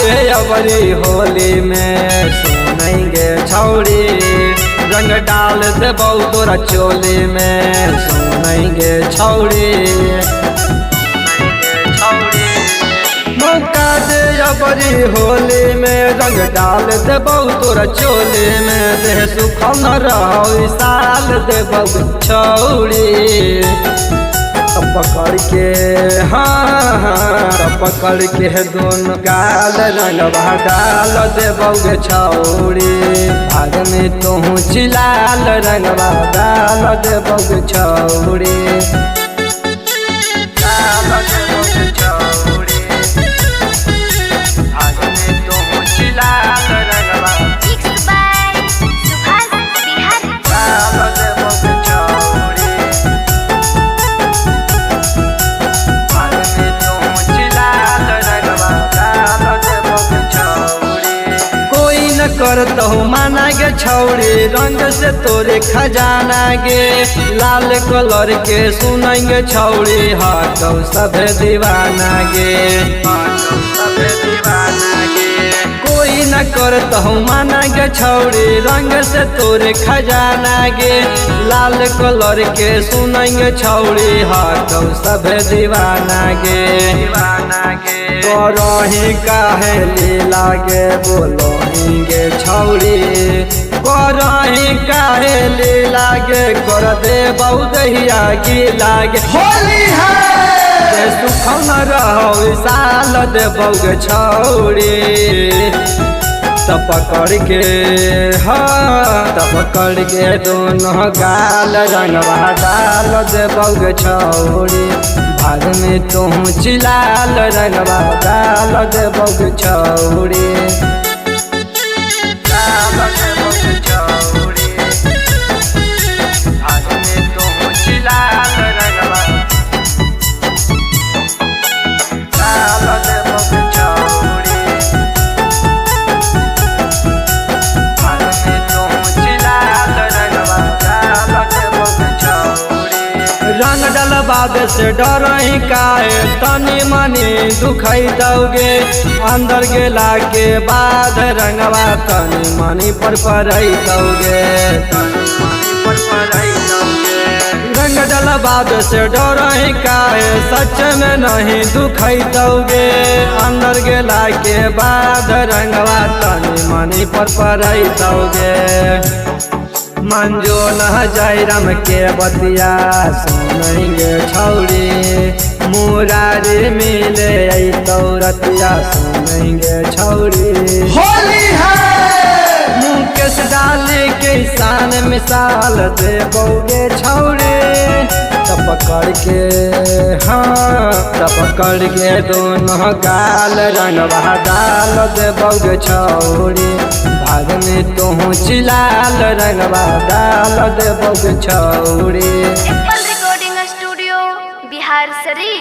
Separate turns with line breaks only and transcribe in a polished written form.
दे अबरी होली में सुनेंगे छौड़ी, रंग डाल दे तोरा चोली में सुनेंगे छौड़ी। मौका दे अबरी होली में रंग डाल दे तोरा चोली में, देह सुखल न रहो साल दे छौड़ी। पकड़ के हाँ पकड़ के दोनों गाल रंगवा डाल देबौगे छौड़ी, भाग में तोहू चिलाल रंगवा डाल देबौगे छौड़ी। डाल देबौगे छौड़ी, भाग में तोहू चिलाल रंगवा
Mixed by Subhas Bihari.
डाल देबौगे छौड़ी, भाग में तोहू चिलाल रंगवा डाल देबौगे छौड़ी। कोई न करतहु माना गे छौड़ी, रंग से तोरे खजाना गे, लाल कलर के सुनेंगे छौड़ी हाथों सभे दीवाना गे, हाथों सभे दीवाना गे। कोई न करतहु माना गे छौड़ी, रंग से तोरे खजाना गे, लाल कलर के सुनेंगे छौड़ी हाथों सभे दीवाना गे, दीवाना गे। करही काहे लीला गे बोलोही छौड़ी, करही काहे लीला गे, कर दे दहिया की लागे।
होली है
सुखल न रहो साल देबौगे छौड़ी, त पकड़ के हाँ त पकड़ के दोनों गाल रंगवा डाल देबौगे छौड़ी, भाग में तोहू चिलाल रंगवा डाल देबौगे छौड़ी। डाल देबौगे छौड़ी, भाग में तोहू चिलाल रंगवा डाल देबौगे छौड़ी, भाग में तोहू चिलाल रंगवा डाल देबौगे छौड़ी। रंग डलबाबे से डरही काहे तनी मनी दुखई दौगे, अंदर गेला के बाद रंगवा तनी मनी पर परई दौगे, तनी मनी पर परई दौगे। रंग डलबाबे से डरही काहे सच में नहीं दुखई दौगे, अंदर गेला के बाद रंगवा तनी मनी पर परई दौगे। मंजो न जयराम के बतिया सुनेंगे छौड़ी, मुरारी मिले तौरतिया सुनेंगे छौड़ी।
होली है
मुकेश डाली के शान मिसाल दे बौगे छौड़ी, त पकड़ के हाँ त पकड़ के दोनों गाल रंगवा डाल दे बौगे छौड़ी, भाग में तोहू चिलाल रंगवा डाल दे बौगे छौड़ी।
Apple Recording Studio, Bihar Sharif.